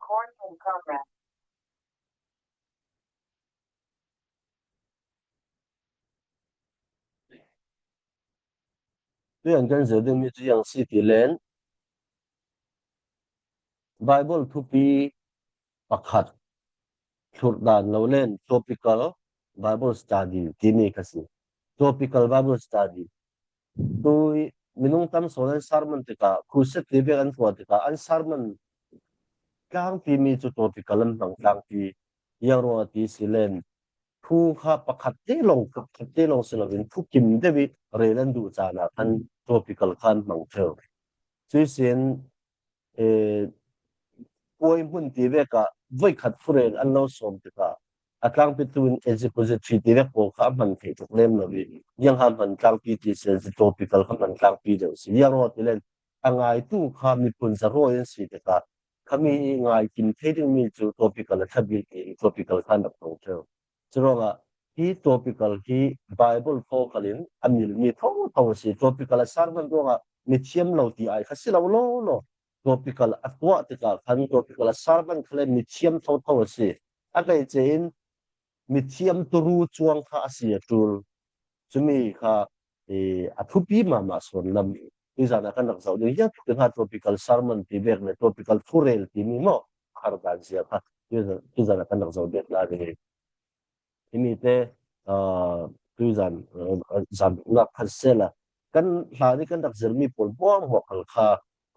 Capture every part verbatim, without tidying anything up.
Recording in progress. Tuian kan zir ding mi cu ziang si ti len, Bible thupi pakhat thlurh dan lo len topical Bible study timi kha si. Topical Bible study. Tui minung tam sawn an sermon tikah, crusade ti vek an tuah tikah, an sermon tlangpi mi cu topical an hmang tlangpi. Ziang ruang a ti si len, thu kha pakhat te lawng, pakhat te lawng si loin, thu kim deuh i rel an duh caan ah khan topical kha an hmang ṭheu. Cuih sin, eh, puai hmun ti vek ah voikhat thurel an lo sawm tikah, a tlangpi tu in expository ti vek pawl kha a hman thei tuk lem lo i, ziang kha hman tlangpi ti si, topical kha hman tlangpi deuh si. Ziang ruang ti len, a ngaitu kha miphun zahrawi an si tikah, khami ngai kim thei ding mi cu topical a thlabil ti, topical kha an rak tong ṭheu. Curuangah hi topical hi Bible pawl khalin a milmi thotho a si. Topical a sermon ruangah mithiam lo ti ai kha si lo law law. Topical a tuah tikah khan topical a sermon khal le mithiam thotho a si. A tei cein mithiam turu cuang kha a si a ṭul. Cumi kha, eh, a thupi mahmah sawn lam. Tuizan ah kan rak zoh ding. Ziang tuk hnga topical sermon ti vek le topical thurel timi maw, har dan zia kha. Tuizan, tuizan ah kan rak zoh dek lai ding. Himi te, aa, tuizan, aa, zan nak khat sela. Kan hla nih kan rak zirmi pawl buang hmuah khal kha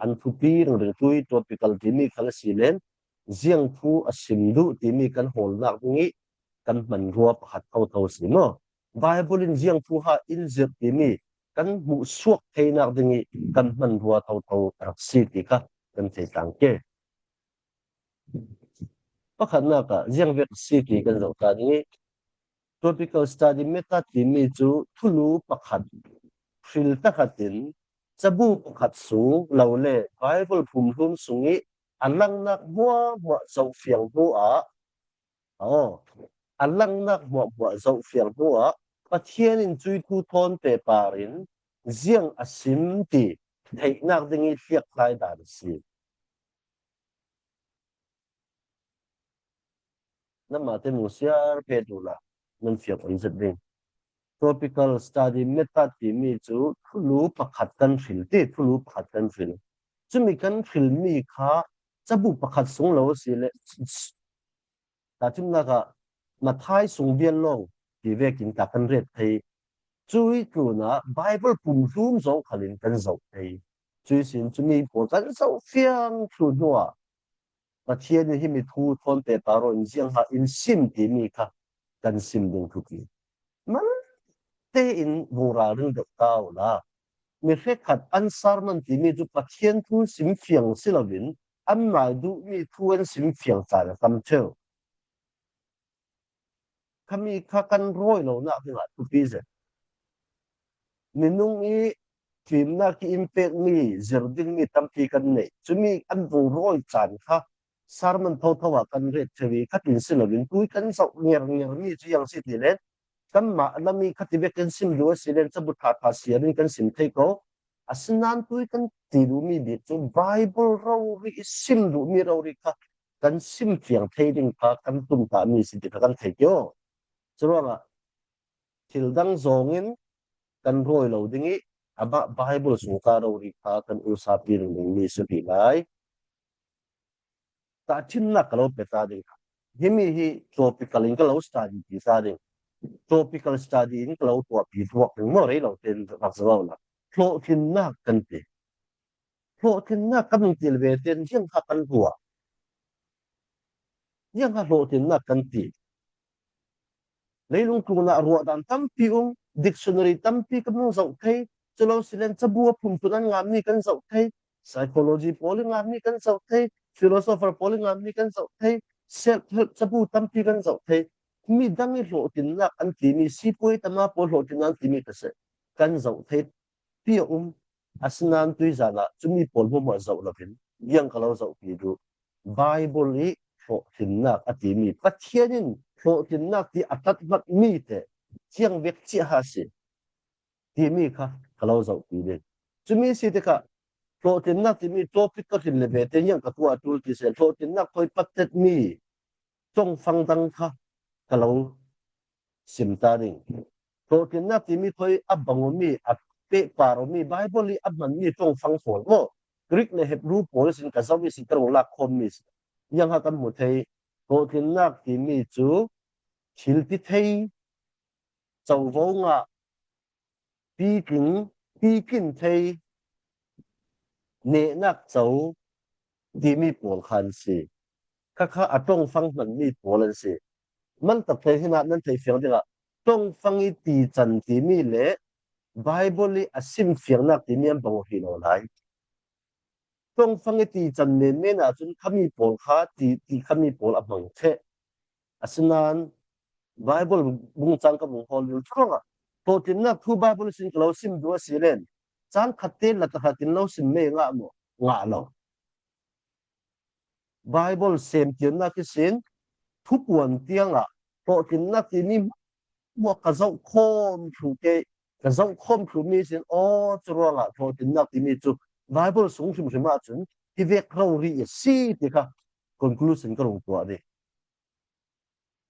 an thupi ringring tui topical timi khal a si len, ziang thu a sim duh timi kan hawlnak ding i kan hmanrua pakhat thotho si maw? Bible in ziang thu ha in zirh timi kan hmuh suak theinak ding i kan hmanrua thotho a rak si ti kha kan thei tlang ke. Pakhatnak ah ziang vek si ti kan zoh ta ding i, topical study method timi cu thulu pakhat hril tahratin cabu pakhat sung lo le Bible pumhlum sung i a langnak hmuahhmuah zohfiang hnu ah, aw, a langnak hmuahhmuah zohfiang hnu ah Pathian in cui thu thawn pehpar in ziang a sim ti theihnak ding i hliakhlai dan a si. Nanmah te mu siar pet uhla nan fiang on zet ding. Topical study method timi cu thulu pakhat kan hril ti, thulu pakhat kan hril. Cumi kan hrilmi kha cabu pakhat sung lo a si le, tahṭhimnak ah Matthai sung vial lawng ti vekin ta kan ret thei. Cui tlunah Bible pumhlum zong khalin kan zoh thei. Cui sin cumi pawl kan zoh fiang thlu hnuah Pathian in himi thu thawn pehpar in ziang ha in sim timi kha kan sim ding thupi. Malte in vung ralring deuh ta uhla, mi hrekkhat an sermon timi cu Pathian thu sim fiang si loin an nai duhmi thu an sim fiang caan a tam ṭheu. Khami kha kan rawi lonak dingah thupi zet. Minung i fimnak i in pekmi, zir dingmi tampi kan neih. Cumi an vung rawi caan kha sermon thotho ah kan ret ṭheu i khatin si loin tui kan zoh ngernger mi cu ziang si ti len, kanmah lam i khati bek kan sim duh a si len cabu ṭha ṭha siar in kan sim thei ko. Asinain tui kan ti duhmi bik cu Bible rori i sim duhmi rori kha kan sim fiang thei ding kha kan tumtahmi si ti kha kan thei kio. Curuangah thil dang zawngin kan rawi lo ding i, amah Bible sungta rori kha kan ulsapi ringring mi si rih lai. Tahṭhimnak ka lo pe ta ding kha, himi hi topical in ka lo study ti ta ding. Topical study in ka lo tuahpi tuak ding maw, rei lo tein rak zoh lo. Hlawhtlinnak kan ti. Hlawhtlinnak kan ti ve tein ziang kha kan ruah. Ziang kha hlawhtlinnak kan ti. Leilung tlunah ruahdan tampi um, dictionary tampi kan hung zoh thei, cu lo si len cabu a phunphun an nganmi kan zoh thei, psychology pawl i nganmi kan zoh thei, philosopher pawl i nganmi kan zoh thei, self help cabu tampi kan zoh thei, mi dang i hlawhtlinnak an timi, sipuai tama pawl hlawhtlinnak an timi ka si, kan zoh thei pi a um. Asinain tuizan ah cumi pawl hmuahhmuah zoh loin ziang ka lo zohpi duh. Bible i hlawhtlinnak a timi, Pathian in hlawhtlinnak ti a tat hmat mi te ziang vek cia ha si timi kha ka lo zohpi ding. Cumi si tikah Hlawhtlinnak timi topic ka hrin le ve te hiang ka tuah a tul ti se, hlawhtlinnak thawi patet mi ṭongfang dang kha ka lo sim ta ding. Hlawhtlinnak timi thawi a bang awmi, a pehpar awmi, Bible i a hmanmi ṭongfang pawl maw, Greek le Hebrew pawl sin ka zoh i si ka rung lak khawmmi si. Hiang kha kan hmu thei, hlawhtlinnak timi cu thil ti thei, covo ngah, pikin, pikin thei, nehnak co timi pawl kha an si. Kha kha a ṭongfang hmanmi pawl an si. Mantak thei hinah nan thei fiang dingah ṭongfang i tican timi le Bible i a sim fiangnak timi an bang aw hi lo lai. Ṭongfang i tican menmen ahcun khami pawl kha ti, ti khami pawl a hmang ṭheh. Asinain Bible bungcang ka vung hawl lio thluangah hlawhtlinnak thu Bible sin ka lo sim duh a si len cang khat te la tahratin lo sim mei ngah maw? Ngah lo. Bible semtirnak ihsin thupuan tiangah hlawhtlinnak timi hmuah ka zoh khawm thlu ke, ka zoh khawm thlu mi sin aw, curuangah hlawhtlinnak timi cu Bible sung hrimhrim ahcun hi vek rori a si ti kha conclusion ka rung tuah dih.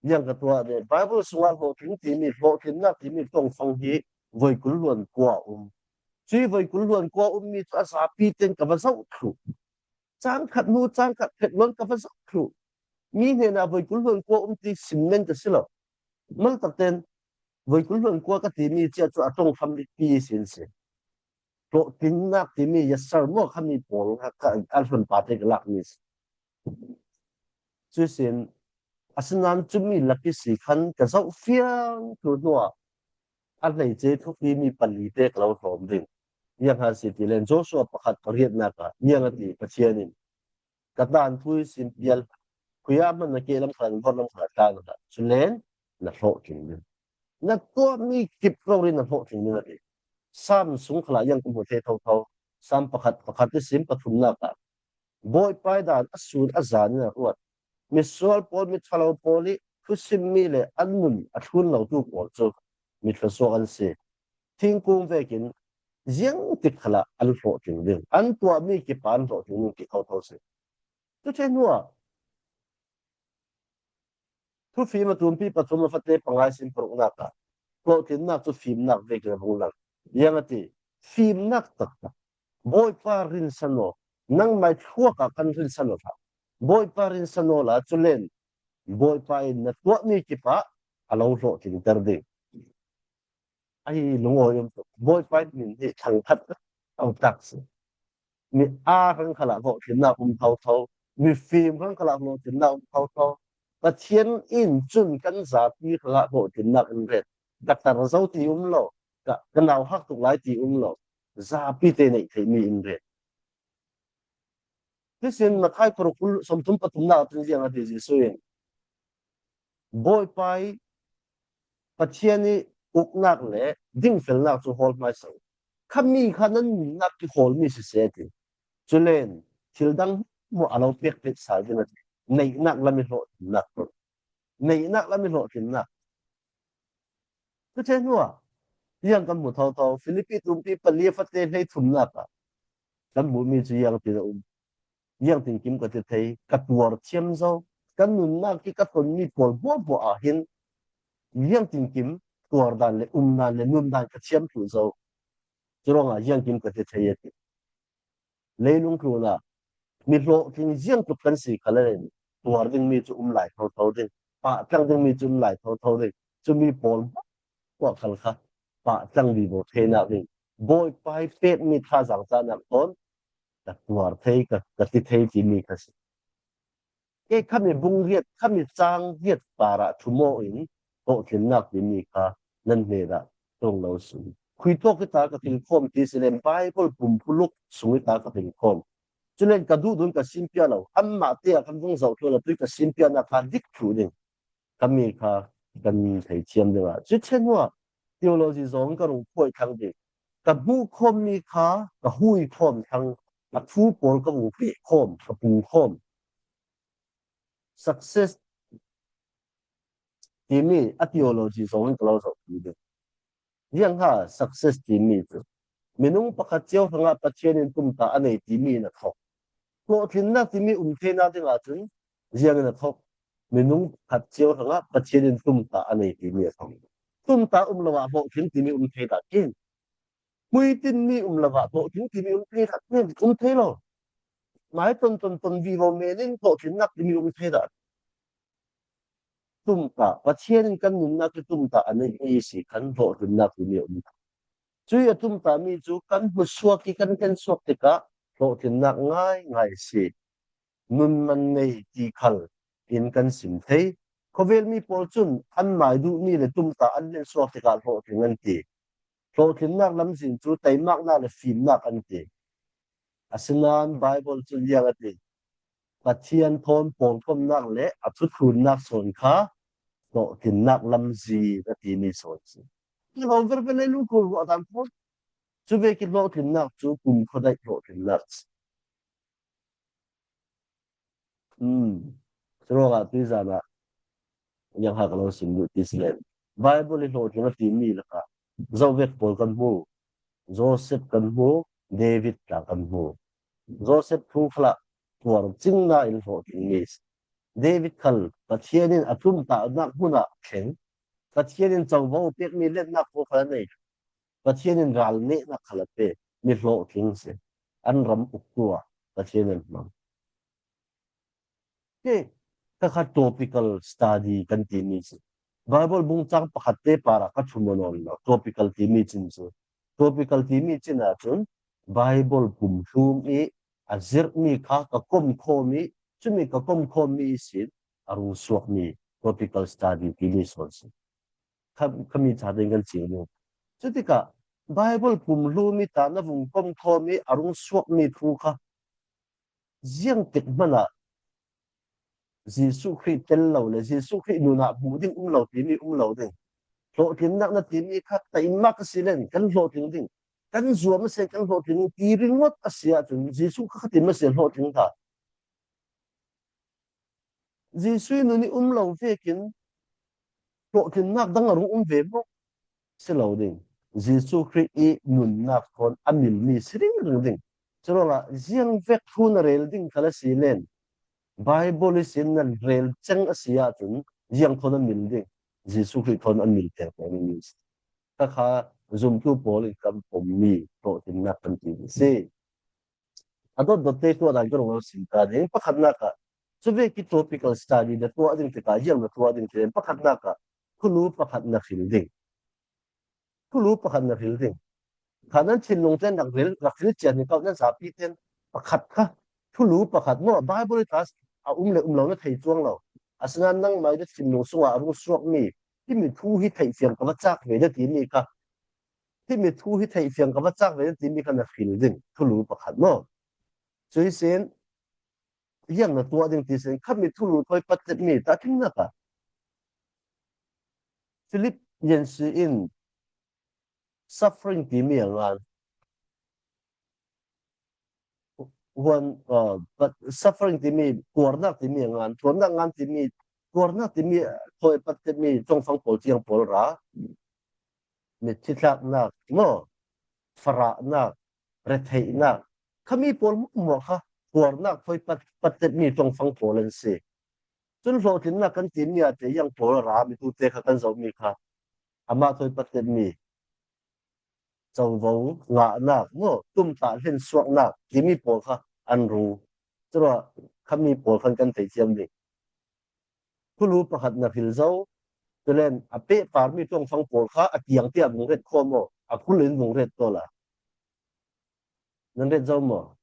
Niang ka tuah dih. Bible sungah hlawhtling timi, hlawhtlinnak timi ṭongfang hi voi kul hluan kua a um. Cui voi kul hluan kua a ummi cu a zapi ten ka va zoh thluh. Cang khat hnu cang khat phet luan ka va zoh thluh. Mi hnenah voi kul hluan kua um ti sim men ka si lo. Mal tak ten voi kul hluan kua ka timi cia cu a ṭongfang bikpi sin si. Hlawhtlinnak timi yasar maw khami pawl kha a hlun pate ka lakmi si. Cuisin, asinain cumi lak ihsi khan ka zoh fiang tu hnuah a hleice thupi mi pali te ka lo hlawm ding. Ziang han si ti len Joshua pakhat pariatnak ah niang a ti Pathian in ka dan thu ihsin pial, khuiah hman na kehlam khan vorlam khan tlan kha culen na hlawhtling ding. Na tuahmi kip rori na hlawhtling ding a ti. Sam sung khalah ziang ka hmu thei thotho. Sam pakhat pakhat ihsin pathumnak ah Bawipa i dan a sun a zan in a ruat. Misual pawl, miṭhalo pawl i thusimmi le an nun a thlun lotu pawl cu mi thluasuak an si. Thingkung vekin ziangtik khalah an hlawhtling ding, an tuahmi kipa an hlawhtling ding ti thotho si. Cuti hnuah Thufim a tumpi pathum a fate pangai sin paruknak ah hlawhtlinnak cu fimnak vekin a vung lang. Ziang a ti, fimnak taktak. Bawipa rinsan aw, nangmai thluak ah kan rinsan aw hlah. Bawipa rinsan aw la, culen Bawipa in na tuahmi kipah a lo hlawhtlingter ding. A hi lungawi um tuk. Bawipa in min hi thangthat a um tak si. Mi aa hrang khalah hlawhtlinnak um thotho. Mi fim hrang khalah hlawhtlinnak um thotho. Pathian in cun kan zapi khalah hlawhtlinnak in ret. Ka tar zo ti um lo. Ka, ka nauhak tuk lai ti um lo. Zapi te neih theihmi in ret. Cutin Matthai paruk kul sawmthum pathumnak ah cun ziang a ti Jesuh in, Bawipa i Pathian i uknak le dingfelnak cu hawl hmaisa. Khami kha nan nunnak kihawlmi siseh a ti. Culen thil dang hmuah a lo pek pek sal ding a ti. Neihnak lam i hlawhtlinnak. Neihnak lam i hlawhtlinnak. Cuti hnuah ziang kan hmu thotho, Filipi tumpi pali a fate hleithumnak ah kan hmuhmi cu ziang tin a um. Ziang tin kim ka ti thei, ka tuar thiam zo, kan nunnak i ka tonmi pawl hmuahhmuah ah hin ziang tin kim tuar dan le um dan le nun dan ka thiam thluh zo. Curuangah ziang kim ka ti thei a ti. Leilung tlunah mi hlawhtling ziang tuk kan si kha le tuar dingmi cu um lai thotho ding, pahtlang dingmi cu um lai thotho ding. Cumi pawl hmuah khal kha pahtlang vivo theinak ding. Bawipa i pekmi thazaang cahnak thawn ka tuar thei, ka, ka ti thei timi kha si. Kei khami bung riat, khami cang riat parah thumaw in hlawhtlinnak timi kha nan hnenah ṭong lo si. Khuitawk i ta ka tingkhawm ti si len Bible pumpuluk sung i ta ka tingkhawm. Culen ka duhdun ka simpia lo, anmah te ah kan vung zoh thluah lo, tui ka simpianak kha dik thluh ding. Khami kha kan thei thiam dingah. Cuti hnuah theology zong ka rung phuai thlang ding. Ka hmuh khawmmi kha ka hui khawm thlang, a thu pawl ka vung peh khawm, ka pung khawm. Success timi a theology zong in ka lo zoh pi ding. Ziang ha success timi cu Minung pakhat cio hrangah Pathian in tumtah a nei timi in a thok. Hlawhtlinnak timi um theina dingah cun ziangin a thok? Minung pakhat cio hrangah Pathian in tumtah a nei timi a thok. Tumtah um lo ah hlawhtling timi um thei dah kin. Hmuitinmi um lo ah hlawhtling timi um thei dah kin. Um thei lo. Mai ton ton ton vivo men in hlawhtlinnak timi um thei dah. Tumtah, Pathian in kan nunnak cu tumtah a neihmi si khan hlawhtlinnak timi a um. Cui a tumtahmi cu kan hmusuak i kan hlensuak tikah hlawhtlinnak ngaingai si. Nun man nei ti khal in kan sim thei. Khawvelmi pawl cun an mai duhmi le tumtah an hlensuak tikah hlawhtling an ti. Hlawhtlinnak lamzin cu teimaknak le fimnak an ti. Asinain Baibal cun ziang a ti? Pathian thawn pawlkomnak le a thuthlunnak sawn kha hlawhtlinnak lamzin a timi sawn si. Hi lo verve leilung kul ruah dan pawl. Cu vekin hlawhtlinnak cu kumkhua daih hlawhtlinnak si. Um, curuangah tuizan ah ziang ha ka lo sim duh ti si len, Baibal i hlawhtling a timi lakah zovek pawl kan hmu, Joseph kan hmu, David tla kan hmu. Joseph thu khalah tuar cingna in hlawhtling mi si. David khal Pathian in a tumtahnak hmun ah a thleng. Pathian in covo pekmi lennak pawl khal a nei. Pathian in ral nehnak khal a pe mi hlawhtling si. An ram uktu ah Pathian in hmang. Ke, ka kha topical study kan timi si. Baibal bungcang pakhat te parah ka thum nawn lo. Topical timi cin cu. Topical timi cin ahcun Baibal pumhlum i a zirhmi kha ka komkhawm i, cumi ka komkhawmmi ihsin a rung suakmi topical study timi sawn si. Kha, khami ṭha tein kan cing ding. Cutikah Baibal pumhlum i ta na vung komkhawm i a rung suakmi thu kha ziangtik hmanah Jesuh Khrih tel lo le Jesuh Khrih nunah hmuh ding um lo timi um lo ding. Hlawhtlinnak na timi kha taimak a si len kan hlawhtling ding. Kan zuam a si kan hlawhtling ding ti ringawt a si ahcun Jesuh kha khati maw si hlawhtling ta? Jesuh i nun i um lo vekin hlawhtlinnak dang a rung um ve maw? Si lo ding. Jesuh Khrih i nunnak thawn a milmi si ringring ding. Curuangah ziang vek thu na rel ding khal a si len, Baibal ihsin nan rel ceng a si ahcun ziang thawn a mil ding. Jesuh Khrih thawn a mil teng teng mi si. Kha kha zumtu pawl in kan pommi hlawhtlinnak kan timi si. A dot dot te tuah dan ka rung lo sim ta ding. Pakhatnak ah, cu vek i topical study na tuah ding tikah ziang na tuah ding ti len, pakhatnak ah thulu pakhat na hril ding. Thulu pakhat na hril ding. Kha nan thinlung ten rak hril, rak hril cian hi ko, nan zapi ten pakhat kha, thulu pakhat maw, Bible i ta a um le um lo na thei cuang lo. Asinain nangmah i na thinlung sungah a rung suakmi himi thu hi theih fiang ka va cak ve na timi kha, himi thu hi theih fiang ka va cak ve na timi kha na hril ding, thulu pakhat maw. Cui sin, ziang na tuah ding ti sin, khami thulu thawi pattetmi ta thlingnak ah Philip Yancey in suffering timi a ngan. Huan, uh, but suffering timi, tuarnak timi a ngan, tuarnak ngan timi, tuarnak timi, uh, thawi pattetmi cawngfang pawl ciang pawl ra. Mitthithlaknak, maw, farahnak, retheihnak, khami pawl hmuahhmuah kha tuarnak thawi pat, pattetmi cawngfang pawl an si. Cun hlawhtlinnak kan timi ah te ziang pawl a ra, mi tute kha kan zohmi kha amah thawi pattetmi covo, ngahnak, maw, tumtah hlensuaknak timi pawl kha an rung. Curuah khami pawl khan kan theithiam ding. Thulu pakhat na hril zo, tulen a pehparmi cawngfang pawl kha a kiang tiah vung ret kho maw, a kulin vung ret taw la. Nan ret zo maw?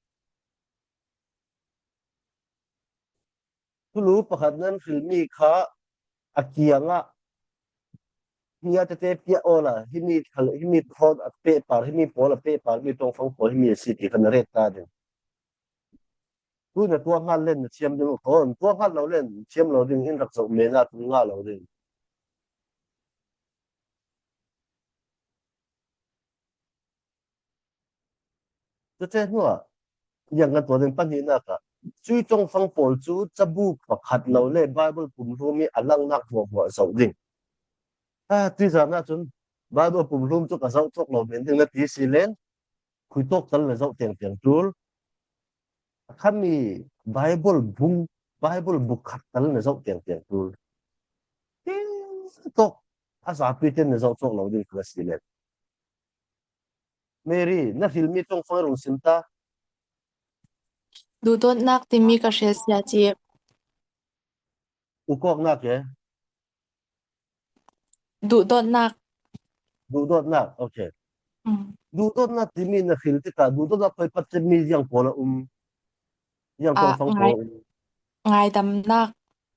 Thulu pakhat nan hrilmi kha a kiangah hnia tete piah awla, himi, himi thawn a pehpar, himi pawl a pehparmi cawngfang pawl himi a si ti kha na ret ta ding. Tu na tuah hngal len na thiam ding uh, tuah hngal lo len thiam lo ding, in rak zoh men ah tu ngah lo ding. Cute hnuah ziang kan tuah ding, pahnihnak ah cui cawngfang pawl cu cabuk pakhat lo le Bible pumhlum i a langhnak hmuahhmuah zoh ding. Ah, tuizan ahcun Bible pumhlum cu ka zoh thawk lo men ding na ti si len, khuitawk tal na zoh tengteng tul. A khami Bible bung, Bible buk khat tal na zoh tengteng tul. Hi tawk a zapi ten na zoh tawk lo ding ka si le. Mary, na hrilmi tawng fang rung sim ta. Duhdawtnak timi ka hria sia ci. Ukawknak e. Duhdawtnak. Duhdawtnak, okay. Mm. Duhdawtnak timi na hril tikah duhdawtnak koi pat timi ziang pawl a um. Ziang tawng fang pawl a um. Ngaidamnak,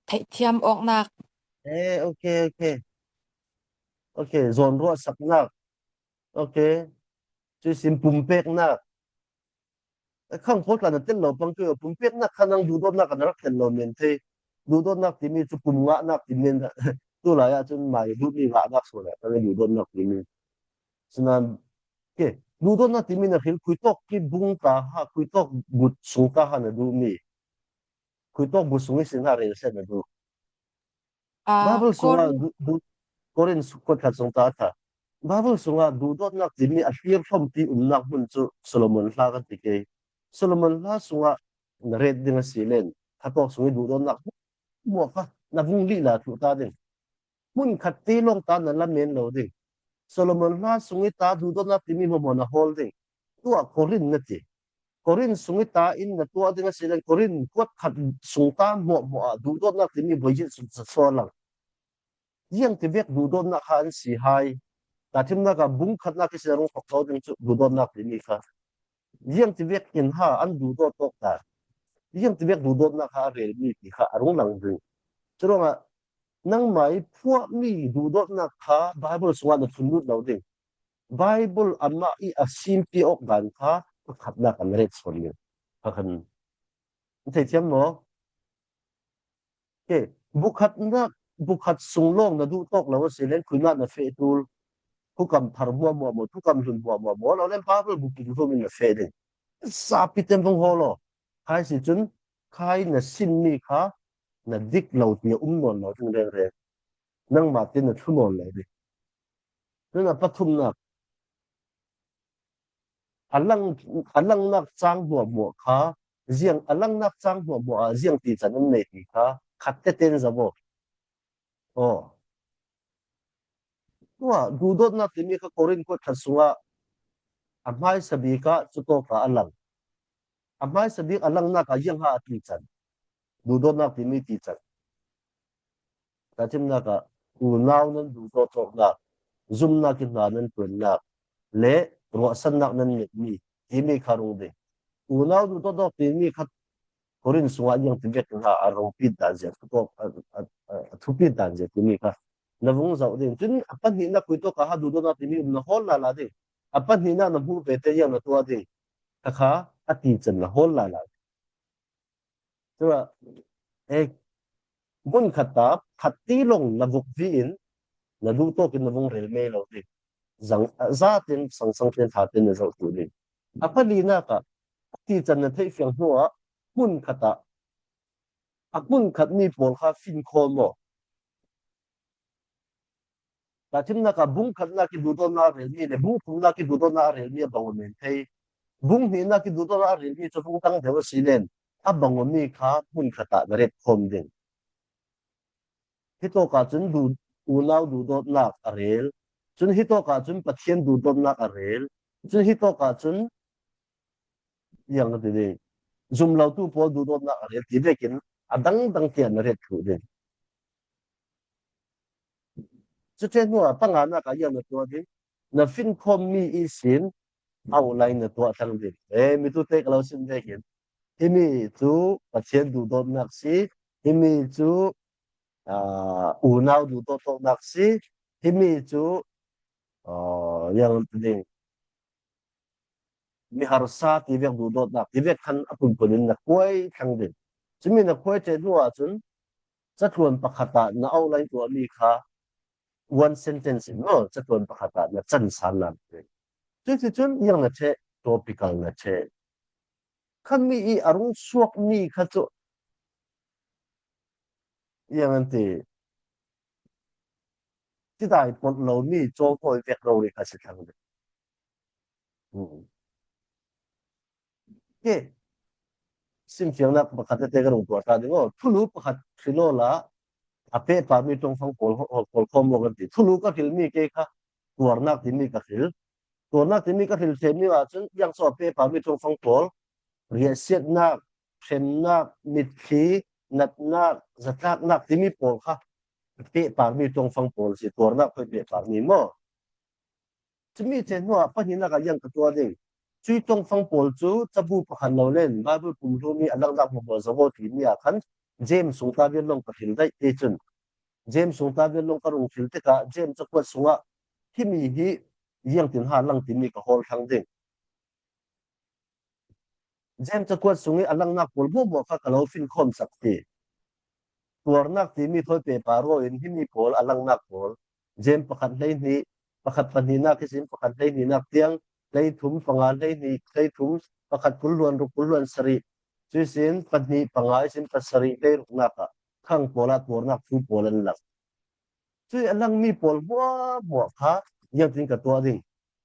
theihthiam awknak. Eh, okay, okay. Okay, zawn ruahsaknak. Okay. Cuisin pumpeknak. Khang pawl tla na tel lo pang kei, pumpeknak kha nang duhdawtnak kan rak tel lo men thei. Duhdawtnak timi cu pum ngahnak timi, tulai ah cun mai duhmi ngahnak sual ah kan duhdawtnak timi. Sinan, okay, duhdawtnak timi na hril, khuitawk ki bung ta ha, khuitawk but sung ta ha na duhmi. Khuitawk but sung i sin ha rel set na duh. Bible sungah Korin kuat khat sung ta a tha. Bible sungah duhdawtnak timi a hlir hlawmpi umnak hmun cu Solomon hla kan ti kei. Solomon hla sungah na ret ding a si len, khatawk sung i duhdawtnak hmuah kha na vung lih la thluh ta ding. Hmun khat te lawng ta na lamen lo ding. Solomon hla sung i ta duhdawtnak timi hmuahhmuah na hawl ding. Tuah Korin na ti. Korin sung i ta in na tuah ding a si len, Korin kuat khat sung ta hmuahhmuah ah duhdawtnak timi voi zin sung sa sual lang. Ziang ti vek duhdawtnak ha an si hai. Tahthimnak ah bung khatnak i sin a rung thok lo ding cu duhdawtnak timi kha. Ziang ti vek in ha an duhdawt tawk ta. Ziang ti vek duhdawtnak ha a relmi ti kha a rung lang ding. Curuangah nangmah i phuahmi duhdawtnak kha Bible sungah na thun lut lo ding. Bible amah i a simpi awk dan kha pakhatnak kan ret sual ding. Kha khan. Theithiam maw? Okay. Bukhatnak, bukhat sung lawng na duh tawk lo a si len, khuinah na feh tul, thukam thar hmuahhmuah maw, thukam hlun hmuahhmuah maw, lo len Bible buk in hrum in na feh ding. Zapi ten vung haw law. Khai si cun, khai na sinmi kha na dik lo ti a um nawn lo ding rengreng. Nangmah te na thlu nawn lo ding. Cun a pathumnak, a lang, a langnak cang hmuahhmuah kha, ziang, a langnak cang hmuahhmuah ah ziang ti can an nei ti kha khat tete in zoh aw. Aw. Tuah duhdawtnak timi kha Korin kuat khat sungah a hmaisa bik ah cutawk ah a lang. A hmaisa bik a langnak ah ziang ha a ti can. Duhdawtnak timi ti can. Tahthimnak ah unau nan duhdawt tawknak, zumnak i hna nan ṭuannak le ruahsannak nan ngetmi timi kha rung ding. Unau duhdawt tawk timi kha Korin sungah ziang ti vek in ha a rung pit dan zia, a, a, a, a thupit dan zia timi kha na vung zoh ding. Cun a pahnihnak khuitawk ah ha duhdawtnak timi um na hawl lala ding. A pahnihnak na hmuh ve te ziang na tuah ding. Kha kha a ti can na hawl lala ding. Cun, eh, hmun khat ah khat ti lawng na vukvi in na duh tawk in na vung rel mei lo ding. Zang, za tin, sangsang tin, tha tin na zoh tu ding. A palinak ah, a ti can na theih fiang hnu ah, hmun khat ah, a hmun khat mi pawl kha fin khawm aw. Tahthimnak ah bung khatnak i duhdawtnak a relmi le bung thumnak i duhdawtnak a relmi a bang aw men thei. Bung hnihnak i duhdawtnak a relmi cu vung tang deuh a si len a bang awmi kha hmun khat ah na ret khawm ding. Hitawk ah cun du-, unau duhdawtnak a rel. Cun hitawk ah cun Pathian duhdawtnak a rel. Cun hitawk ah cun ziang ka ti ding, zum lotu pawl duhdawtnak a rel ti vekin a dangdang tiah na ret thluh ding. Cuti hnu ah panganak ah ziang na tuah ding, na finkhawmmi ihsin outline na tuah thlang ding. Eh, mi tu te ka lo sim vekin, himi cu Pathian duhdawtnak si, himi cu, aa, unau duhdawt tawknak si, himi cu, aa, ziang ti ding, mi harsa ti vek duhdawtnak ti vek khan a phunphun in na khuai thlang ding. Cumi na khuai ṭheh hnu ahcun catluan pakhat ah na outline tuahmi kha one sentence in maw catluan pakhat ah na can san lai. Cuticun ziang na ṭheh, topical na ṭheh. Khami i a rung suakmi kha cu ziang an ti, tidai pawt lomi cawnghawi vek rori kha si thlang ding. Hmm. Ke, simfiangnak pakhat tete ka rung tuar ta ding aw. Thulu pakhat hril awla, a pehparmi ṭongfang pawl, pawl khawm aw kan ti. Thulu ka hrilmi kei kha tuarnak timi ka hril. Tuarnak timi ka hril ṭhemi ahcun, ziang so a pehparmi ṭongfang pawl, riahsiatnak, hremnak, mitthli, natnak, zatlaknak timi pawl kha pehparmi ṭongfang pawl si, tuarnak khoi pehparmi maw? Cumi ṭhen hnuah pahnihnak ah ziang ka tuah ding. Cui ṭongfang pawl cu cabu pakhat lo len Baibal pumhlumi a langhnak hmuahhmuah zoh aw timi ah khan James sungta vial lawng ka hril daih te cun, James sungta vial lawng ka rung hril tikah James cakuat sungah himi hi ziangtin ha lang timi ka hawl thlang ding. James cakuat sung i a langhnak pawl hmuahhmuah kha ka lo finkhawm sak ti. Tuarnak timi thawi pehpar aw in himi pawl a langhnak pawl. James pakhat hleihnih, pakhat pahnihnak ihsin pakhat hleihnihnak tiang, hleithum panga hleihnih, hleithum pakhat kul hluan ruk kul hluan sarih. Cuihsin pahnih panga ihsin pasarih hleiruknak ah khang pawl ah tuarnak thu pawl an lang. Cui a langmi pawl hmuahhmuah kha ziangtin ka tuah ding.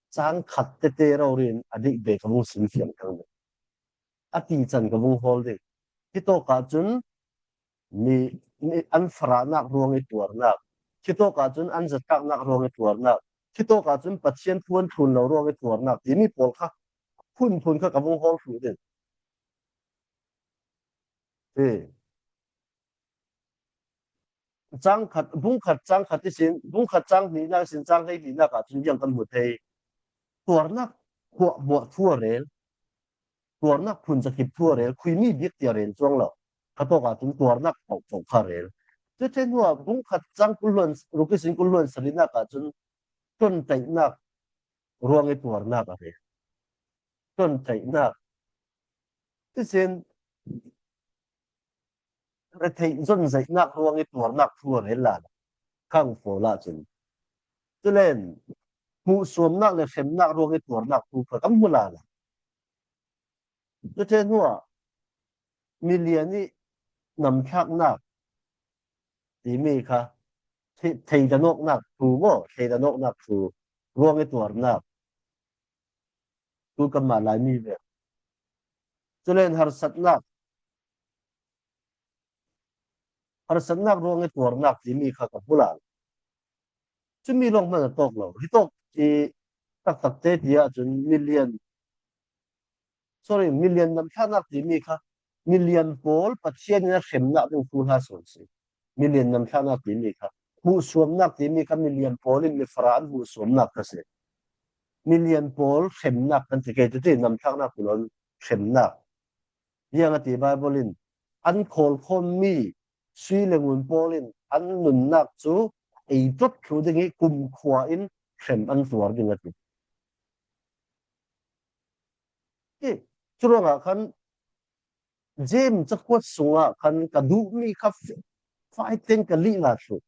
Cang khat tete rori in a dih ve ka vung simfiang thlang ding. A tican ka vung hawl ding. Hitawk ahcun mi, mi an farahnak ruang i tuarnak, hitawk ahcun an zatlaknak ruang i tuarnak, hitawk ahcun Pathian thu an thlun lo ruang i tuarnak timi pawl kha phunphun kha ka vung hawl thluh ding. Hi. Cang khat, bung khat, cang khat ihsin, bung khat cang hnihnak ihsin, cang hleihnihnak ahcun ziang kan hmu thei. Tuarnak hmuahhmuah thu a rel, tuarnak phun zakip thu a rel, khuimi bik ti a rel cuang lo. Kha tawk ahcun tuarnak paohpaoh kha a rel. Cuti hnuah bung khat cang kul hluan ruk ihsin kul hluan sarihnak ahcun ṭonṭaihnak ruang i tuarnak a rel. Ṭonṭaihnak. Cuihsin retheih zonzaihnak ruang i tuarnak thu a rel lala khang pawl ahcun, culen hmuhsuamnak le hremnak ruang i tuarnak thu kha kan hmu lala. Cuti hnuah milian i namthlaknak timi kha thei-, theidan awknak thu maw, theidan awknak thu ruang i tuarnak. Tu kanmah Laimi ve. Culen harsatnak, harsatnak ruang i tuarnak timi kha ka hmu lai. Cumi lawng hman a tawk lo. Hitawk i taktakte ti ahcun milian, sorry, milian namthlaknak timi kha milian pawl Pathian in a hremnak ding thu hla sawn si. Milian namthlaknak timi kha, hmuhsuamnak timi kha milian pawl in mifarah an hmuhsuamnak kha si. Milian pawl hremnak kan ti kei tete, namthlaknak ti lo, hremnak. Ziang a ti Baibal in, an khawlkhawmmi sui le ngun pawl in an nunnak cu ei ṭot thluh ding i kumkhua in hrem an tuar ding a ti. Hi, curuangah khan James cakuat sungah khan ka duhmi kha faiten ka lihla thluh.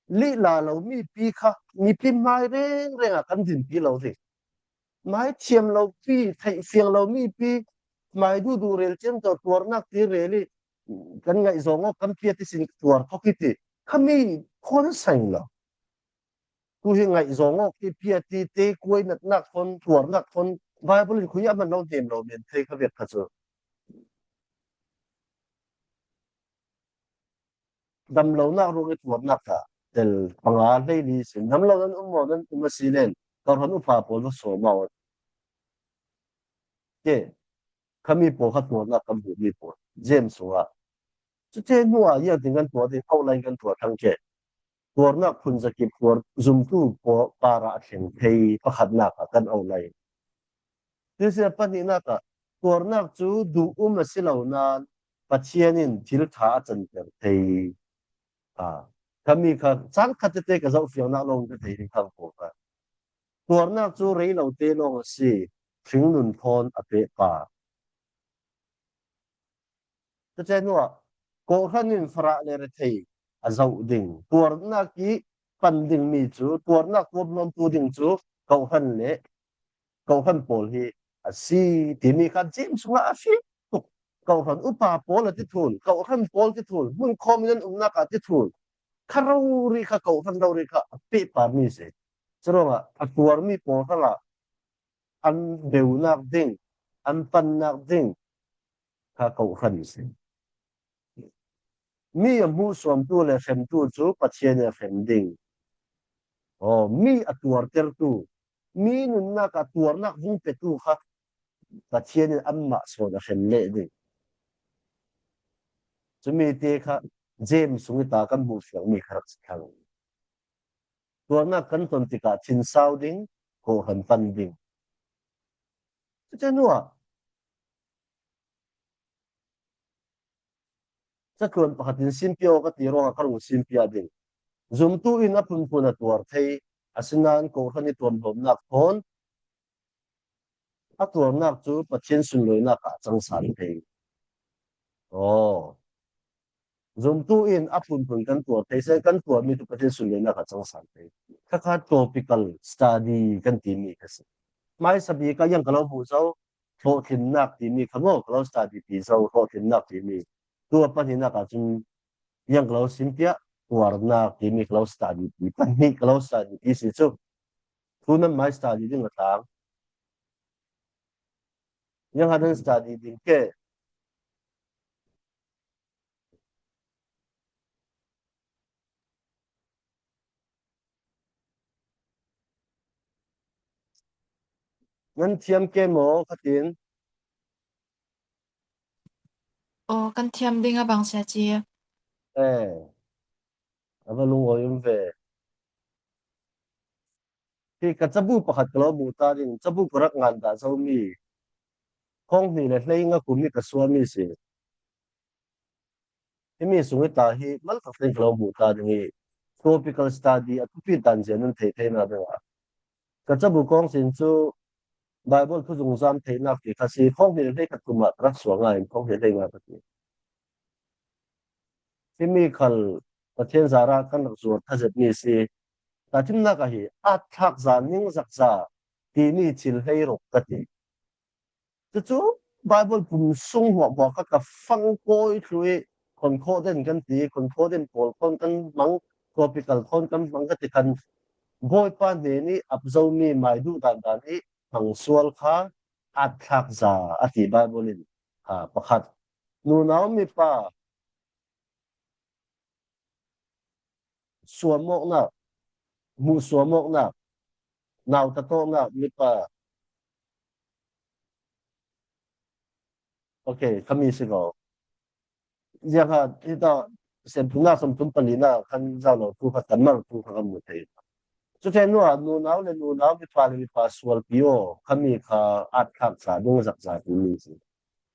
Lihla lo mipi kha mipi hmai rengreng ah kan dinpi lo ding. Hmai thiam lopi, theihfiang lo mipi, hmai duhduh rel ciamco tuarnak ti rel i kan ngaihzawng awk kan piat ihsin tuar thawk i ti. Khami khawn saing lo. Tu hi ngaihzawng awk ti piat i te kuai natnak thawn, tuarnak thawn, Baibal in khui a man lo hnem lo men thei kha vek kha cu. Damlonak ruang i tuarnak kha tel panga hleili sin. Damlo nan um maw, nan um a si len, kawhhran upa pawl va sawm aw. Ke, khami pawl kha tuarnak kan hmuhmi pawl. James sungah. Cuti hnuah ziangtin kan tuar ding, outline kan tuar thlang ke. Tuarnak phun zakip tuar zumtu pawl parah a thleng thei pakhatnak ah kan outline. Tuisia pahnihnak ah tuarnak cu duh um a si lo nain Pathian in thil ṭha a canter thei. Ah, khami kha caan khat tete ka zohfiangnak lawng ka thei ding kha ko kha. Tuarnak cu rei lo te lawng a si, hringnun thawn a pehpar. Cuti hnuah kawhhran in farah le rethei a zoh ding. Tuarnak i pan dingmi cu, tuarnak tuamhlawmtu ding cu kawhhran le kawhhran pawl hi a si timi kha James sungah a hrial tuk. Kawhhran upa pawl a ti thul, kawhhran pawl ti thul, hmun khawm in an umnak ah ti thul. Kha rori kha kawhhran rori kha a pehparmi si. Curuangah a tuarmi pawl hrangah an beunak ding, an pannak ding kha kohhran si. Mi a hmuhsuamtu le hremtu cu Pathian in a hrem ding. Aw, mi a tuartertu, mi nunnak ah tuarnak vung petu kha Pathian in anmah sawn a hrem leh ding. Cumi te kha James sung i ta kan hmuh fiangmi kha rak si thlang. Tuarnak kan ton tikah thinsau ding, kohhran pan ding. Cuti hnuah catluan pakhat in simpia aw ka ti ruangah ka rung simpia ding. Zumtu in a phunphun a tuar thei, asinain kohhran i tuamhlawmnak thawn a tuarnak cu Pathian sunlawinak ah a cangsan thei. Aw. Zumtu in a phunphun kan tuar thei, se kan tuarmi cu Pathian sunlawinak ah a cangsan thei. Khakha topical study kan timi kha si. Hmaisa bik ah yang ka lo hmuh zo, hlawhtlinnak timi kha maw, ka lo study ti zo, hlawhtlinnak timi. Tu a pahnihnak ah cun yang ka lo simpiah, tuarnak timi ka lo study ti, pahnih ka lo study ti si cu. Thu nan mai study ding a tang. Yang ha nan study ding ke. Nan thiam ke maw, khatin? Aw, kan thiam ding a bang sia ci. Eh, a va lungawi um ve. Hi ka cabu pakhat ka lo hmuh ta ding, cabu ka rak ngan dah zomi. Khawng hnih le hleinga kum hi ka suami si. Himi sung hi ta hi, maltak tein ka lo hmuh ta ding hi. Topical study a thupi tan zia nan theih theihnak dingah. Ka cabu kawng sin cu Bible thu zungzam theihnak ti kha si, khawng hnih le hlei khat kum ah ka rak sual ngai in khawng hnih le hlei ngai ka ti. Himi khal Pathian zarah kan rak zuar tha zetmi si. Tahṭhimnak ah hi, at thlak za, ningzak za timi thil hleiruk ka ti. Cucu Bible pum sung hmuahhmuah kha ka fang kawi thlu i, concordant kan ti, concordant pawl khawn kan hmang, topical khawn kan hmang ka ti khan, Bawipa hnen i ap zomi mai duh dandan i hmang sual kha at thlak za a ti Bible in, ha, pakhat. Nunau mipa suamawknak, hmuh suamawknak, nautatawknak mipa. Ok, khami si ko. Ziangha hita semtunak somtum palina kan zau lo tu kha tamar tu kha kan mu thei. Cuti hnuah nunau le nunau, mipa le mipa sualpi aw, khami kha at thlak za, ningzak za timi si.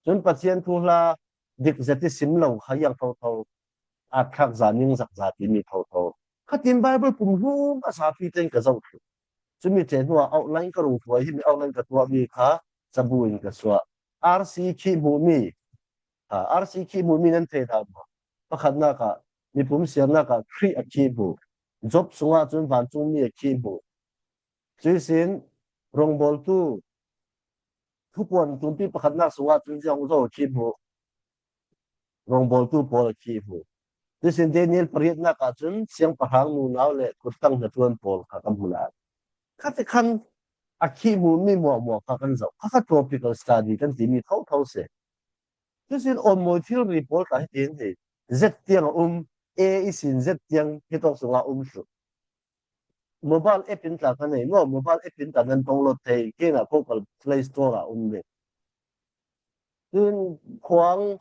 Cun Pathian thu hla dik zet i sim lo kha iang thotho, at thlak za, ningzak za timi thotho. Khatin Bible pum hlum a zapi tein ka zoh thluh. Cumi ṭheh hnuah outline ka rung hruai, himi outline ka tuahmi kha cabu in ka suah. R C khi hmuhmi, ha, R C khi hmuhmi nan thei hna maw? Pakhatnak ah, mipum siarnak ah Khrih a khi hmuh. Job sungah cun vancungmi a khi hmuh. Cuihsin, rawngbawltu, thupuan tumpi pakhatnak sungah cun ziang zo khi hmuh, rawngbawltu pawl a khi hmuh. Cuihsin Daniel pariatnak ah cun siangpahrang nunau le kuttang hnaṭuan pawl kha kan hmu lai. Khatikhan a khi hmuhmi hmuahhmuah kha kan zoh. Kha kha topical study kan timi thotho si. Cuihsin awnmawi thilri pawl tla hitin hi Z tiang a um, A ihsin Z tiang hitawk sungah a um thluh. Mobile app in tla ka nei maw? Mobile app in tla nan download thei, kei na Google Play Store ah um ding. Cun khuang,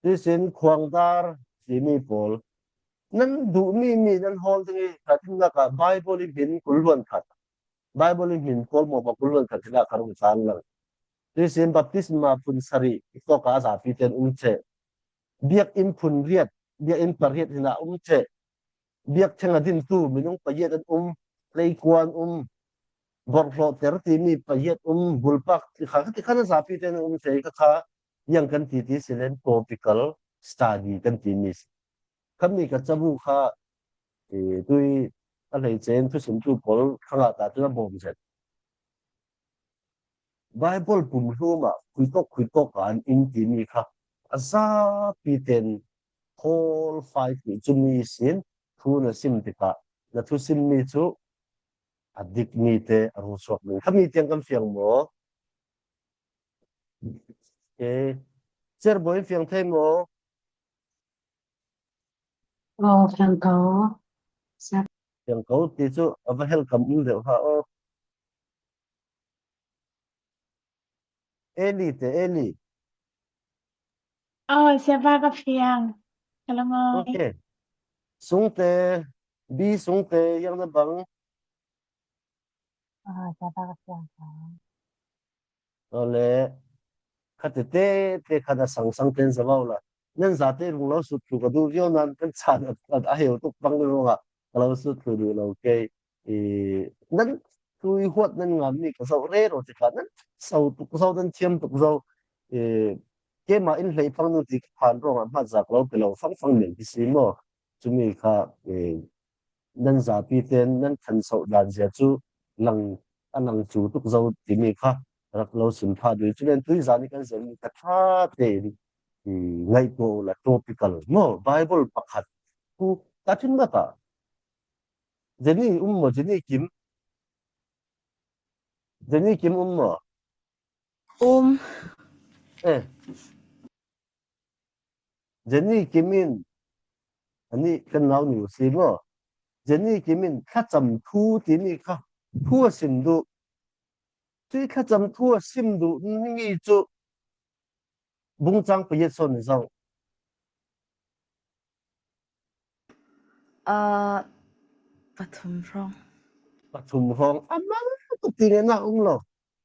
cuihsin khuangdar timi pawl. Nan duhmi mi nan hawl ding i, ka timnak ah Bible i hmin kul hluan khat. Bible i hmin pawl maw, kul hluan khat hi dah ka rung caan lang. Cuihsin baptisma phun sarih, tawk ah a zapi tein um ṭheh. Biakinn phun riat, biakinn pariat hin a um ṭheh. Biakṭheng a dintu minung pariat an um, tleikua an um, borhhlawhter timi pariat um, bulpak ti kha, ti khan a zapi tein an um ṭheh kha kha, iang kan ti ti si len topical study kan timi si. Khami ka cabu kha, eh, tui a hleice in thusimtu pawl hrangah ta cun a bawm zet. Bible pum hlum ah khuitawk khuitawk ah an in timi kha a zapi tein khawl fai ti cumi sin thu na sim tikah na thusimmi cu a dikmi te a ruhsuak ding. Khami tiang kan fiang maw? Okay. Chair boy fiang thei maw? Aw, fiang ko. Fiang ko ti chu a va hel kam um deuh ha aw. Eli te, Eli. Aw, Siapa ka fiang. Ka la mawi. Okay. Sungte, Bi Sungte, yang na bang. Aw, Siapa ka fiang ko. Ole, khate te te khat a sang sang ten za vau la. Nan zate rung lo sut tu ka du viau nan kan chan a, a, a heu tuk bang ni ronga ka lo sut tu du lo kei. I, nan tui huat nan ngam ni ka zau re ro te kha nan sau tuk zau nan thiam tuk zau. I, keima in hlei phang nu ti phan ronga hmat zak lo pe lo fang fang nen ki si maw. Chumi kha, i, nan zapi ten nan khan sau dan zia chu lang a lang chu tuk zo timi kha rak lo sim pha dui chu len tui zani kan zem ni ka tha te in, i, ngai to la topical maw Bible pakhat ku ta thin ma ta. Jenny um maw, Jenny Kim? Jenny Kim um maw? Um. Eh. Jenny Kim in, ani kan nau nu si maw. Jenny Kim in thlacham thu timi kha thu a sim duh. Tui thlacham thu a sim duh ni chu bungchang payet son ni zau. Ah, pathum hrawng. Pathum hrawng. Amang tu ti nge na um lo.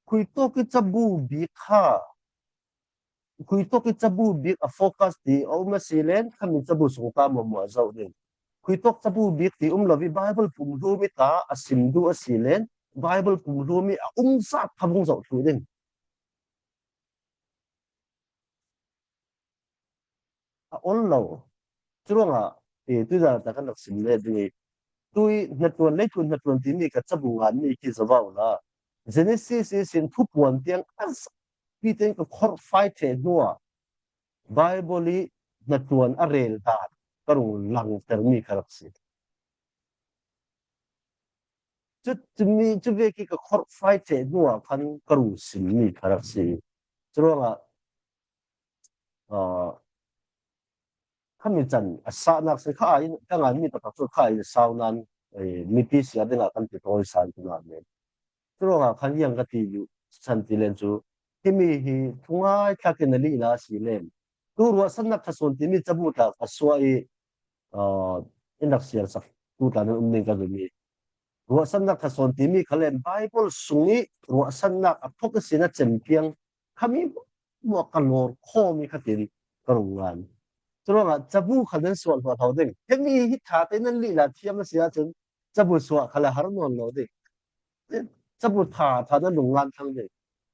Khui to ki chabu bi kha. Khui to ki chabu bik a focus ti a um a si len, khami chabu sung ta maw maw a zau ding. Khui to chabu bik ti um lo vi Bible pum hlumi ta a sim duh a si len, Bible pum hlumi a um zat kha bung zau thu ding. A ol lo. Churonga, e, tui zan ta kan rak sim le ding i. Tui hnatuan, leitu hnatuan timi ka chabu ngan ni ki za vau la. Genesis i sin thupuan tiang a pi ten ka khor fai the hnua. Bible i hnatuan a rel dan ka rung lang ter mi ka rak si. Chu, chu mi, chu ve ki ka khor fai the hnua khan ka rung sim mi ka rak si. Churonga, ah, khami chan a sa nak se kha in, ka ngan mi ta ka chu kha in sau nan, eh, mi pi sia dinga kan ti tawh i san tu nan nen. Churonga khan yang ka ti yu san ti len chu. Himi hi thungai thlak in a li la si len. Tu ruahsannak thason timi chabu ta ka sua i, ah, in rak siar sak tu ta nan um ning ka zumi. Ruahsannak thason timi kha len Bible sung i ruahsannak a phok i sin a chem piang khami mua ka lor khomi kha tin ka rung ngan. Churonga chabu kha nan suah hluah hlau ding. Hemi hi tha te nan li la thiam a sia chun chabu suah kha la har nawn lo ding. Chabu tha tha nan rung ngan thang ding.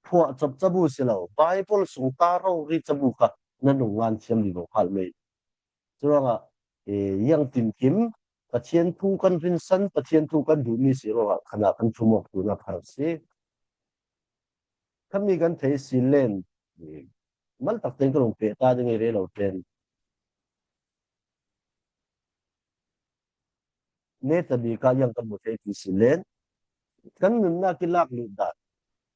Phuah chop chabu si lo. Bible sung ta ro ri chabu kha nan rung ngan thiam li lo khal mei. Churonga, e, yang tin kim, Pathian thu kan rinsan, Pathian thu kan duh mi si ronga, khana kan thumawk tu na phar si. Khami kan thei si len, e, mal tak ten ka rung pe ta ding i re lo ten. Ne ta bi ka yang kan mu thei ti si len. Kan nunna ki lak lut dan.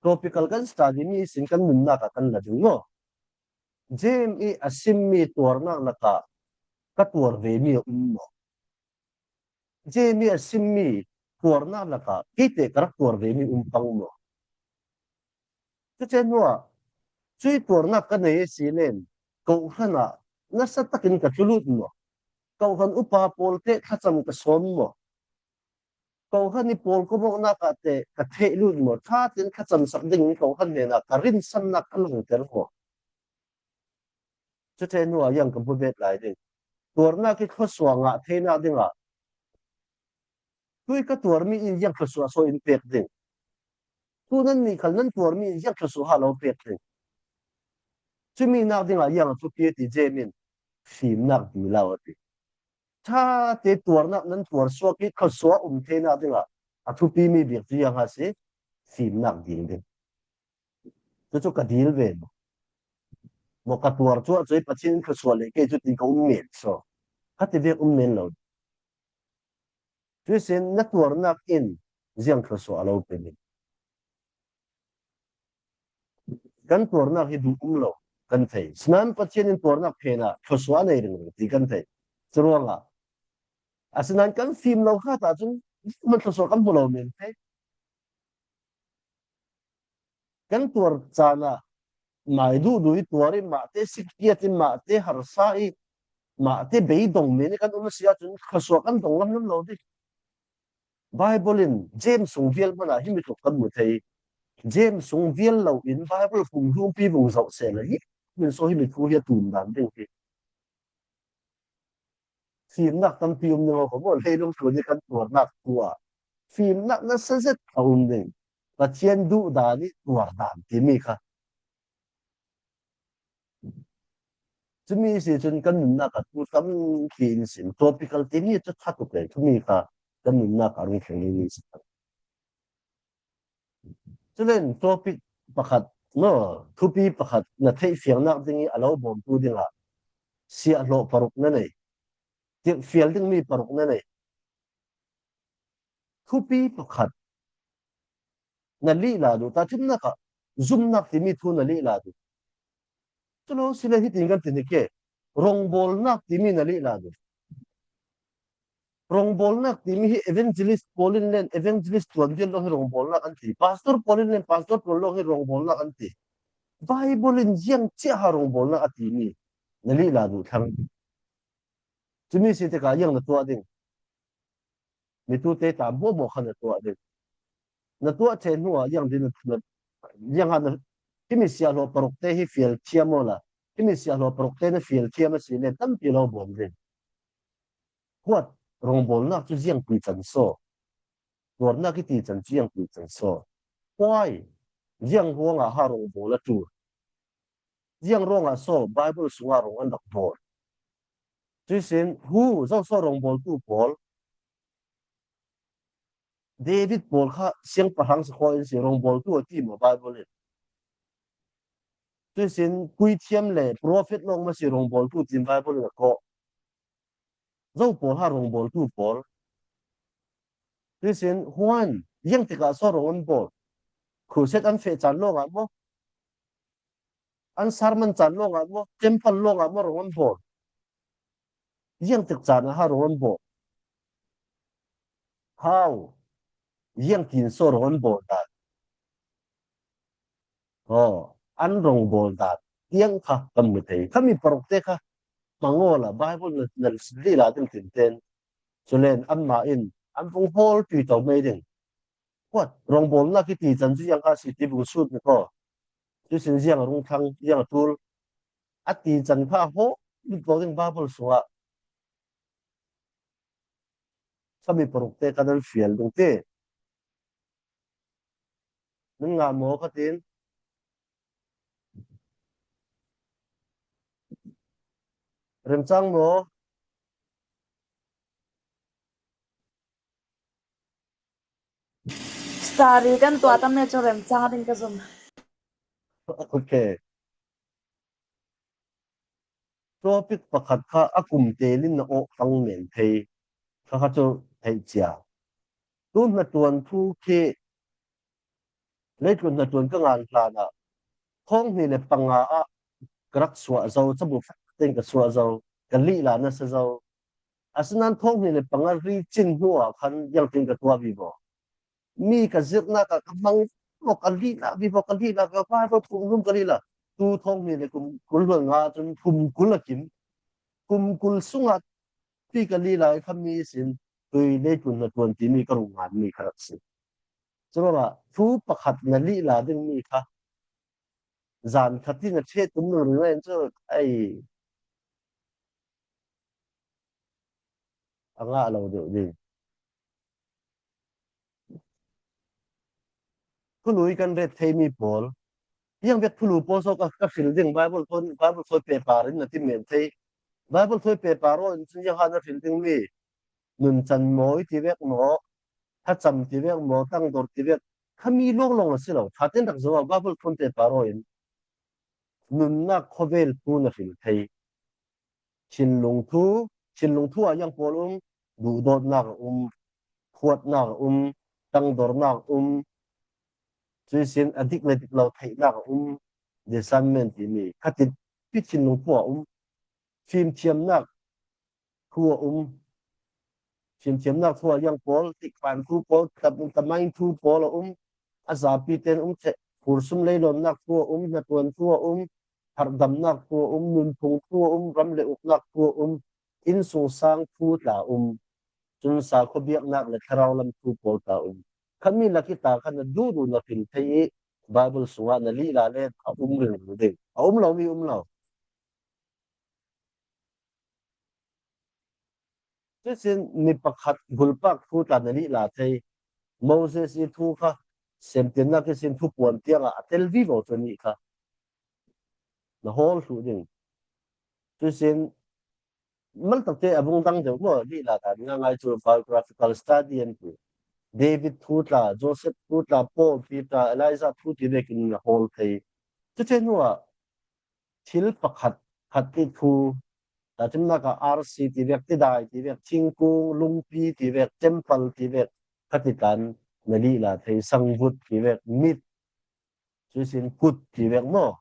Topical kan study mi sin kan nunna ka kan la ding maw. James i a sim mi tuarnak laka ka tuar ve mi a um maw? James i a sim mi tuarnak laka kei te ka rak tuar ve mi um pang maw? Cucen hnuah cui tuarnak ka nei a si len, kawhhran ah nasa takin ka tlu lut maw? Kawhhran upa pawl te thlacam ka sawm maw? Kawhhran i pawl kawmawknak ah te ka theh lut maw? Ṭha tein thlacam sak dingin kawhhran hnenah ka rinsannak ka langter maw? Cucen hnuah yang ka hmu bet lai ding. Tuarnak i thluasuah ngah theinak dingah tui ka tuarmi in ziang thluasuah so in pek ding. Tu nan nih khal nan tuarmi in ziang thluasuah ha lo pek ding. Cumi nak dingah ziang a thupi a ti James in fimnak dil lo a ti. Ṭha te tuarnak nan tuar suak i thluasuah um theinak dingah a thupi mi bik cu ziang a si fimnak dil ding. Cucu ka dil ve lo. Maw ka tuar cuah cu i Pathian in thluasuah leh kei cu ti ka um men so. Ka ti vek um men lo. Cuihsin na tuarnak in ziang thluasuah a lo pe ding. Kan tuarnak hi duh um lo kan thei. Sinain Pathian in tuarnak phenah thluasuah a nei ringring ti kan thei. Curuangah, asinain kan fim lo kha ta cun man thluasuah kan hmu lo men thei. Kan tuar caan ah mai duhduh i tuar i, mahte sikhiat i, mahte harsa i, mahte beidong men i kan um a si ahcun thluasuah kan dong lamlam lo dih. Bible in James sung vial hmanh ah himi tluk kan hmu thei. James sung vial lo in Bible kum hlumpi vung zoh sehla hi min so himi thu hi a tum dan ding hi. Fimnak tampi um ning a ko maw, leilung tlun i kan tuarnak tu ah fimnak nasa zet a um ding. Pathian duh dan i tuar dan timi kha. Cumi si cun kan nunnak ah tu tampi in sim. Topical timi cu ṭha tuk le, cumi kha kan nunnak ah rung thleng in sim. Culen topic pakhat, no, thupi pakhat na theih fiangnak ding i a lo bawmtu dingah siahhlawh paruk na nei. Tirhfial dingmi paruk na nei. Thupi pakhat na lihla duh, ta ṭhimnak ah zumnak timi thu na lihla duh. Cu lo si le hitin kan ti ni ke, rawngbawlnak timi na lihla duh. Rawngbawlnak timi hi evangelist pawl in len evangelist tuan vial lo hi rawngbawlnak an ti. Pastor pawl in len pastor tuan lo hi rawngbawlnak an ti. Bible in ziang ciah ha rawngbawlnak a timi na lihla duh thlang. Cumi si tikah ziang na tuah ding. Mitute ta hmuahhmuah kha na tuah ding. Na tuah ṭheh hnuah ziang din na, ziang ha na, himi siahhlawh parukte hi fial thiam awla, himi siahhlawh parukte na fial thiam a si le tampi lo bawm ding. Huat rawngbawlnak cu ziangpui can saw? Tuarnak i ti can cu ziangpui can saw? Huai, ziang ruangah ha rawngbawl a ṭul? Ziang ruangah saw Bible sungah rawng an rak bawl? Cuihsin hu zo saw rawngbawltu pawl? David pawl kha siangpahrang si khawh in si rawngbawltu a ti maw Bible in? Cuihsin puithiam le profet lawng maw si rawngbawltu tiin Bible in a kawh? Zo pawl ha rawngbawltu pawl? Cuihsin huan ziang tikah saw rawng an bawl? Crusade an feh caan lawngah maw? An sermon caan lawngah maw, temple lawngah maw rawng an bawl? Ziang tik caan ah ha rawng an bawl? Hau, ziang tiin saw rawng an bawl dan? Aw, an rawng bawl dan tiang kha kan hmu thei. Khami parukte kha hmang awla Bible na, na lila ding tinten. Culen anmah in an vung hawl tui to mai ding. Kuat rawngbawlnak i ti can cu ziang kha si ti vung sut ni ko. Cuihsin ziang a rung thlang, ziang a ṭul a ti can kha hawh lut ko ding Bible sungah. Khami parukte kan an fial ding ti. Nan ngah maw ka tin? Remcang maw? Study kan tuah tam le cu remcang a ding ka zum. Ok. Topic pakhat kha a kum tel in na awh fang men thei kha kha cu theih cia. Tu hnaṭuan thu khi leitlun hnaṭuan ka ngan hlan ah thawng hnih le panga ah ka rak suah zo, cabu fak tein ka suah zo, ka lihla nasa zo. Asinain thawng hnih le panga ri cin hnu ah khan ziangtin ka tuah vivo. Mi ka zirhnak ah ka hmang vivo, ka lihla vivo, ka lihla vivo, Bible phung hlum ka lihla. Tu thawng hnih le kum kul hluan nga cun kum kul a kim. Kum kul sungah pi ka lihla i kha mi sin tui leitlun hnaṭuan timi ka rung ngan mi ka rak si. Curuangah thu pakhat na lihla dingmi kha zan khat in a ṭheh tum ringring cu ai a ngah lo deuh ding. Thului kan ret theimi pawl, ziang bek thulu pawl so ka, ka hril ding, Bible thawi, Bible thawi pehpar in na ti men thei. Bible thawi pehpar aw in cun ziang ha na hril dingmi nuncan maw i ti vek maw, thacam ti vek maw, tangdor ti vek, khami lawnglawng a si lo. Ṭha tein rak zoh ah Bible thawn pehpar aw in nunnak khawvel thu na hril thei. Thinlung thu, thinlung thu ah ziang pawl um, duhdawtnak a um, phuatnak a um, tangdornak a um, cuihsin a dik le dik lo theihnak a um, Discernment timi khatit pi thinlung thu a um, fimthiamnak thu a um, fimthiamnak thu a yang pawl, tikpan thu pawl, tam, tamain thu pawl a um, a zapi ten um theh, khursum leilawnnak thu a um, hnaṭuan thu a um, harhdamnak thu a um, nunphung thu a um, ram le uknak thu a um, innsungsang thu tla a um, cun sakhuabiaknak le thlarau lam thu pawl tla a um. Khami lakita kha na duhduh na hril thei i Bible sungah na lihla le a um ringring ding. A um lomi um lo. Cucin mi pakhat gulpak thu tla na lihla thei. Moses i thu kha semtinnak ihsin thupuan tiangah a tel vivo cu nih kha na hawl thluh ding. Cucin maltakte a vung dang deuh maw, lihla dan ngaingai cu biographical study an ti. David thu tla, Joseph thu tla, Paul, Peter, Elijah thu ti vekin na hawl thei. Cucin hnuah thil pakhat khat ti thu, tahchunhnak ah R C ti vek, tidai ti vek, thingkung, lungpi ti vek, temple ti vek, khati tlan na lihla thei, sangvut ti vek, mit, cuisin kut ti vek maw?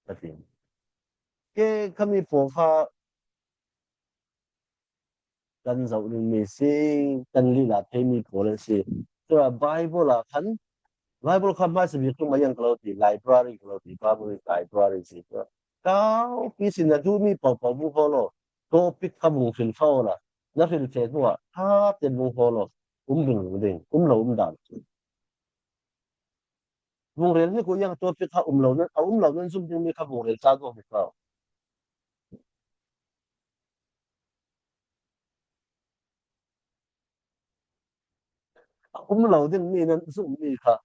Ka ti. Ke khami pawl kha kan zoh dingmi si, kan lihla theimi pawl an si. Tua Bible ah khan, Bible kha hmaisa bik tum a yang ka lo ti, library ka lo ti, Bible library si. Tua kaupi si na duhmi paupau vung hawl aw, topic kha vung hril kha awla, na hril ṭheh hnuah ṭha ten vung hawl aw, um ding, um ding, um lo um dan. Vung rel hnik uh yang topic kha um lo nan, a um lo nan zum dingmi kha vung rel ta duak hnik lo. A um lo dingmi nan zummi kha.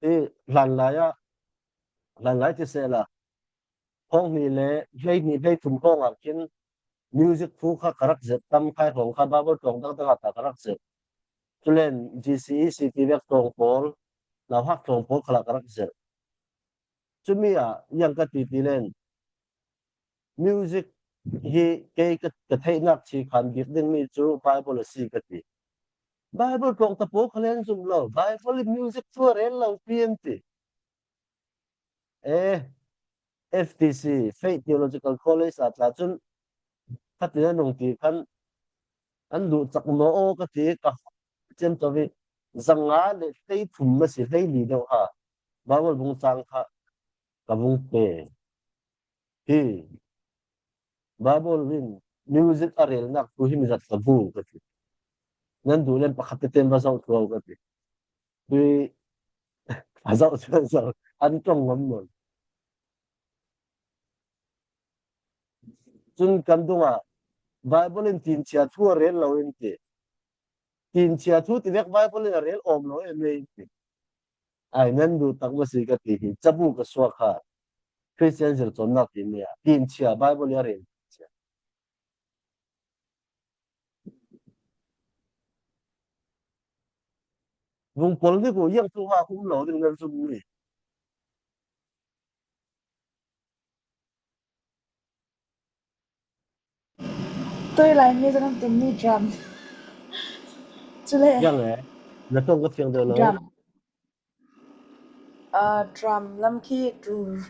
I hlanlai ah, hlanlai ti sehla, thawng hnih le hleihnih hleithum hrawng ah khin music thu kha ka rak zirh tam khai hrawng kha Bible ṭawng dangdang ah ta ka rak zirh. Culen G C E C ti vek ṭawng pawl, nauhak ṭawng pawl khalah ka rak zirh. Cumi ah yang ka ti ti len, music hi kei ka, ka theihnak chikhan bik dingmi cu Bible a si ka ti. Bible ṭawngta pawl kha len zum lo, Bible in music thu a rel lo pi an ti. Eh, F T C, Faith Theological College ah tla cun khatin an nung ti khan an duh cak maw aw ka ti, ka ciamco i zanga le hleithum a si, hleili deuh ha Bible bung cang kha ka vung pe. Hi Bible in music a relnak tu hi mi zat ka bu ka ti. Nan duh len pakhat tete va zoh tuau ka ti. Tui a zoh chuan zoh an ṭawng ngam nawn. Cun kan dungah Bible in tinchia thu a rel lo in ti. Tinchia thu ti vek Bible in a rel awm lo em ei ti. Ai nan duh tak maw si ka ti hi, cabu ka suak kha. Christian zircawnnak timi ah tinchia Bible in a rel. Vung pawl hnik uh yang thu ha hum lo ding nan zum mi. Tui lai mi zong an tum ni drum. Cule. Yang eh, na tong ka fiang deuh lo. Drum. Ah, drum lam khi drum.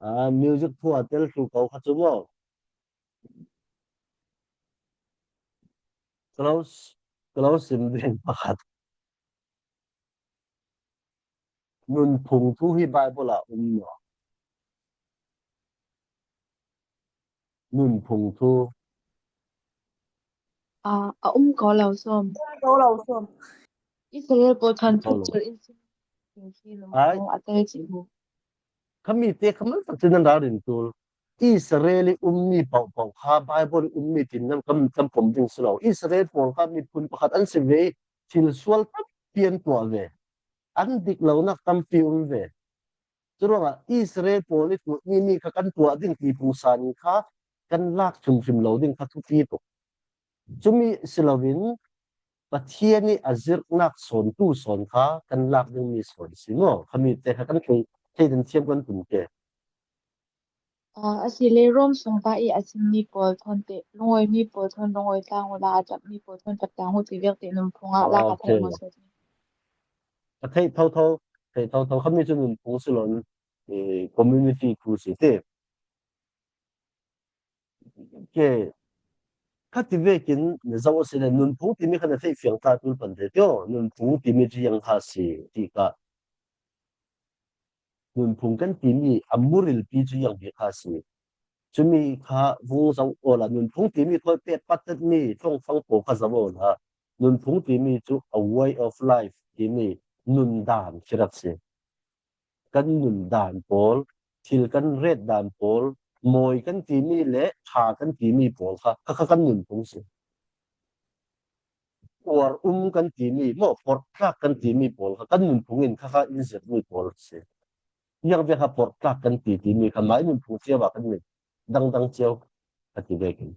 Ah, music thu a tel thu ko kha chu maw? Ka lo s-, ka lo sim ding pakhat. Nunphung thu hi Bible ah um maw? Nunphung thu. Ah, a um ko lo sawm. Ko lo sawm. Israel pawl khan Ko lo. Picture in sin. Ai. A tel chih bu. Khami te kha mal tak chin an ralrin tul. Israel i ummi paupau kha Bible i ummi tin nan kam tam pom ding si lo. Israel pawl kha miphun pakhat an si ve, thil sual tampi an tuah ve. An dik lonak tampi um ve. Curuangah Israel pawl i tuahmi mi kha kan tuah ding ti phungsan kha kan lak hrimhrim lo ding kha thupi tuk. Cumi si loin Pathian i a zirhnak sawntu sawn kha kan lak dingmi sawn si maw? Khami te kha kan thei, thei dan thiam kan tum ke. A, a si le Rom sung pa i a sim mi pawl thawn te, lungawi mi pawl thawn lungawi tlang ula, a tap mi pawl thawn tap tlang u ti vek te nunphung ah lak a thei maw? A thei thotho, thei thotho khami chu nunphung si lo, community thu si te. Ke, khati vekin na zo a si le nunphung timi kha na thei fiang ta tul pan te tio, nunphung timi chu yang kha si ti ka. Nunphung kan timi a murilpi chu yang bik kha si. Chumi kha vung zong awla nunphung timi thawi pet patat mi thong fang po kha zong awla. Nunphung timi chu a way of life timi nun dan khirak si. Kan nun dan pawl, thil kan ret dan pawl, mawi kan timi le tha kan timi pawl kha, kha, kha kan nunphung si. Uar um kan timi, maw portlak kan timi pawl kha, kan nunphung in kha, kha in zet mi pawl si. Yang ve kha portlak kan ti timi kha, mai nunphung cia va kan mit dang dang ciau ka ti vekin.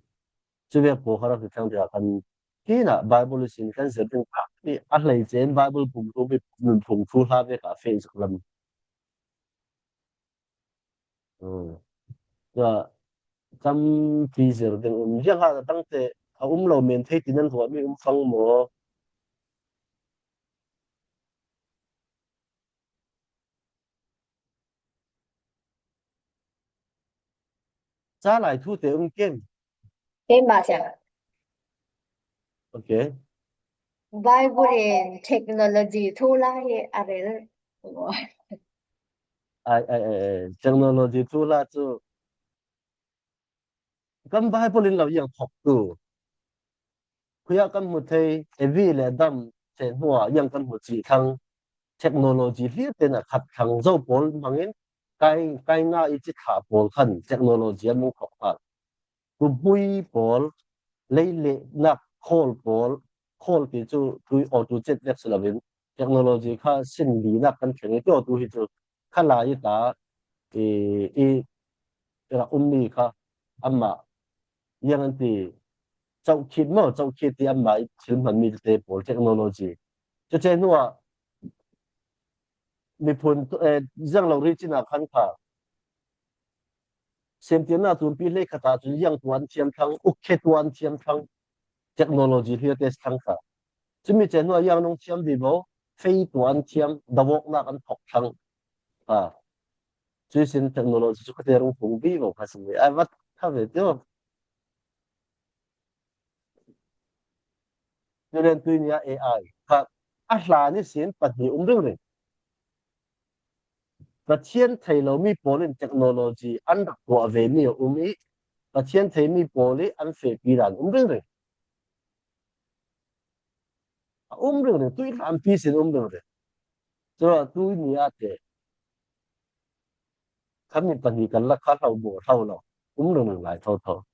Chu ve pawl kha rak ti thang dia kan Kina Bible sin kan zir ding a, a hlei chen Bible pum thu mi nun phung thu hla ve ka fe zuk lam. Hmm. Ka tam pi zir ding um. Yang ha tang te a um lo men thei tinan hua mi um fang mo. Ca lai thu te um ken. Keimah siang. Ok. Bible in technology thu la hi a rel. Ai, ai, ai, ai. Technology thu la chu. Kan Bible in lo yang thok tu. Khuya kan hmu thei, Evi le Adam te hnuah yang kan hmu cih thlang, technology hlir ten a khat thlang zo pawl hmangin, kai, kai nga i ci thah pawl khan technology an mung thok hal. Tuhmui pawl, leilehnak khawl pawl, khawl ti cu tui awtu cet vek si loin, technology kha sin linak kan thleng i ti awtu hi cu kha lai i ta i, i rak ummi kha amah yang an ti, cohkhit maw, cohkhit ti amah i thil hmanmi te pawl technology. Cuce hnuah miphun, eh, ziang lo ri cina khan kha semtiamna tumpi hlei khatah cun yang tuan thiam thlang, ukkhe tuan thiam thlang, technology hlir te thlang kha. Cumi cen hnuah yang nung thiam vivo, fei tuan thiam, dawawknak an thok thlang. Ha. Cuisin technology cu khate rung phung vivo kha si. Ai vat kha ve tio. Tulen tuini ah A I kha a hlan ihsin pahnih um ringring. Pathian thei lomi pawl in technology an rak tuah ve mi a um i, Pathian theimi pawl i an fehpi dan um ringring. A um ringring, tuihlampi sin um ringring. Cua tuini ah te khami pahnih kan lak kha hlo maw, hlo lo, um ringring lai thotho.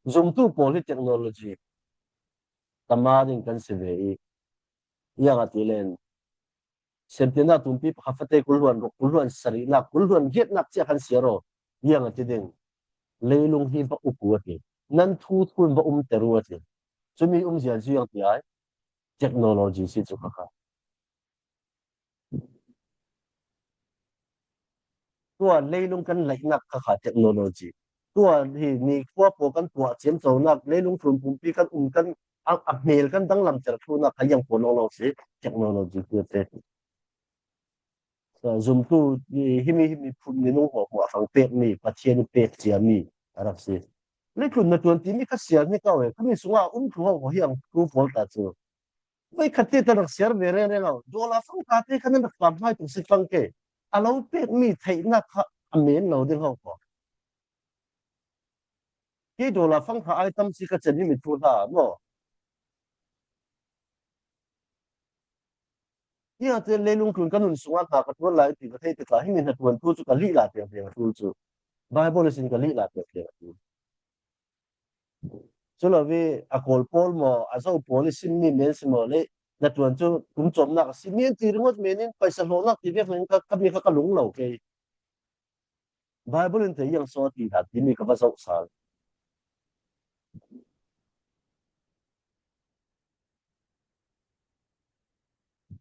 Zumtu pawl hi technology tama ding kan si ve i, iang a ti len, semtiamna tumpi pakhat fate kul hluan ruk, kul hluan sarihnak, kul hluan giatnak cia kan siar aw, iang a ti ding, leilung hi va uk u a ti, nan thu thu in va umter u a ti. Cumi umzia cu iang ti ai, technology si cu kha kha. Tua leilung kan laihnak kha kha technology. Tua hi nikhua pawl kan tuah ciamconak, leilung tlun pumpi kan um kan a, a hmel kan danglamter thlunak kha iang pawl lawng lawng si technology tia te. Zumtu i himi himi phun minung hmuahhmuah fang pekmi, Pathian i pek ciami a rak si. Leitlun na tuan timi kha siar ni kau e, khami sungah um thlu ho hiang thu pawl ta cu. Voi khat te ta rak siar ve rengreng lo. Dollar fangkate kha nan rak pam hmai tuk si fang ke. A lo pekmi theihnak kha a men lo ding ho ko. Kei dollar fangkha ai tam si ka cen hi mi thu hla maw? Hi a te leilung tlun ka nun sungah hna ka tuan lai ti ka thei tikah himi hna tuan thu cu ka lih lai tiang tiang a tul cu. Bible sin ka lih lai tiang tiang a tul. Cu lo i a kawl pawl maw, a zo pawl i simmi men si maw le, na tuan cu kum cawmnak a si men ti ringawt men in paisa hlawhnak ti vek men ka, ka mi kha ka lung lo kei. Bible in te iang saw ti hna timi ka va zoh sal.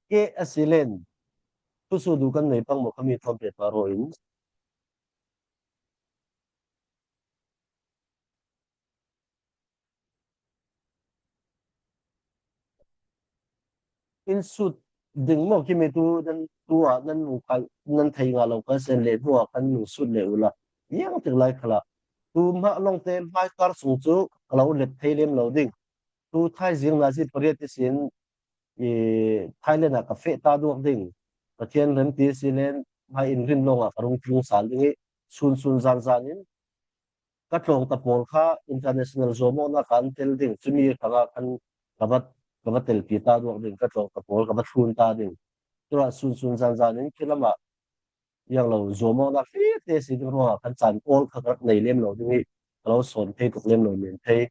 Ke a si len, Thusudu kan nei pang maw, khami thawm pek pah rawh in. In sut ding maw, khimi tu nan, tu ah nan nung khai, nan thei ngah lo kha sien le, hnu ah khan nung sut le ula. Yang tik lai khalah. Tu mah lawngte hmai kar sung cu ka lo let thei lem lo ding. Tu thaizing nazi pariat ihsin i Thailand ah ka feh ta duak ding. Pathian remti si len hmai in rin lawng ah ka rung tlung sal ding i, sun sun zan zan in ka tlawng ta pawl kha international zuamawknak kha an tel ding. Cumi hrangah khan ka va, ka va telpi ta duak ding, ka tlawng ta pawl ka va thlun ta ding. Tura sun sun zan zan in khi lamah yang lo zuamawknak fite si ding ruangah khan caan kawl kha ka rak nei lem lo ding i, ka lo sawn thei tuk lem lo men thei.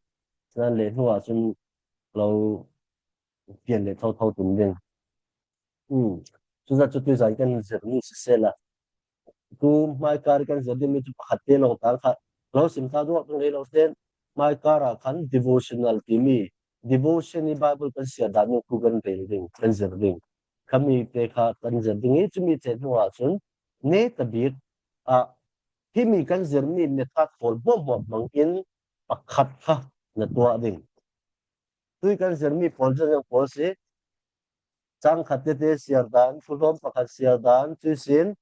Sinan le hnu ah cun ka lo pian le thotho tum ding. Um. Cucaah cu tuizan kan zirmi siseh la, tu hmaikar i kan zir dingmi cu pakhat te lawng tang kha lo sim ta duak ding lei lo ten, hmaikar ah khan devotional timi, devotion i Bible kan siar dan tu kan rel ding, kan zir ding. Khami te kha kan zir ding i, cumi te hnu ah cun netabik ah himi kan zirmi method pawl hmuahhmuah hmang in pakhat kha na tuah ding. Tui kan zirmi pawl ziangziang pawl si, cang khat tete siar dan, thuhlawm pakhat siar dan, cuisin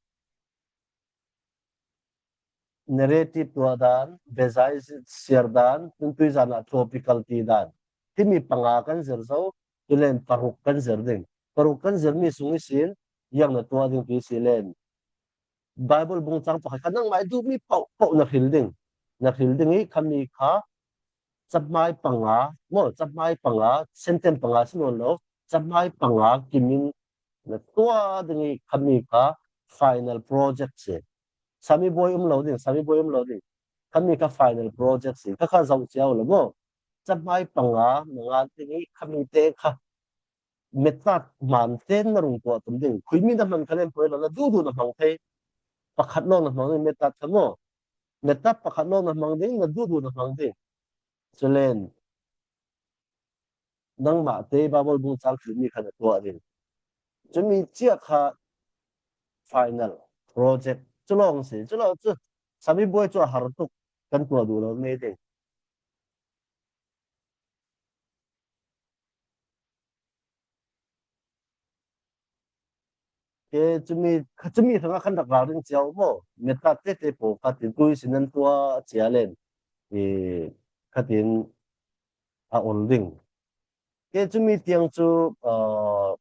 narrative tuah dan, bezai siar dan, tuntui zan ah topical ti dan. Himi panga kan zir zo, tulen paruk kan zir ding. Paruk kan zirmi sung ihsin, yang na tuah ding ti si len. Bible bung cang pakhat kha nangmah i duhmi paoh paoh na hril ding. Na hril ding i khami kha, Cahmai panga, maw, cahmai panga, sentence panga si nawn lo, cahmai panga kimin na tuah ding i khami kha final project si. Sami buai um lo ding, sami buai um lo ding. Khami kha final project si. Kha kha zoh cia uh lo maw. Cahmai panga na ngan ding i khami te kha method man ten na rung tuah tum ding. Khuimi na hman kha len poi lo, na duhduh na hmang thei. Pakhat lawng na hmang ding method kha maw. Method pakhat lawng na hmang ding, na duhduh na hmang ding. Culen nangmah te Bible bung cang khatmi kha na tuah ding. Cumi cia kha final project cu lawng si. Cu lawng cu sami buai cu a har tuk kan tuah duh lo mei ding. Ke cumi, kha cumi hrangah khan rak ralring cio maw? Method tete pawl kha tin tui si nan tuah cia len i kha tin a ol ding. Ke cumi tiang cu, aa,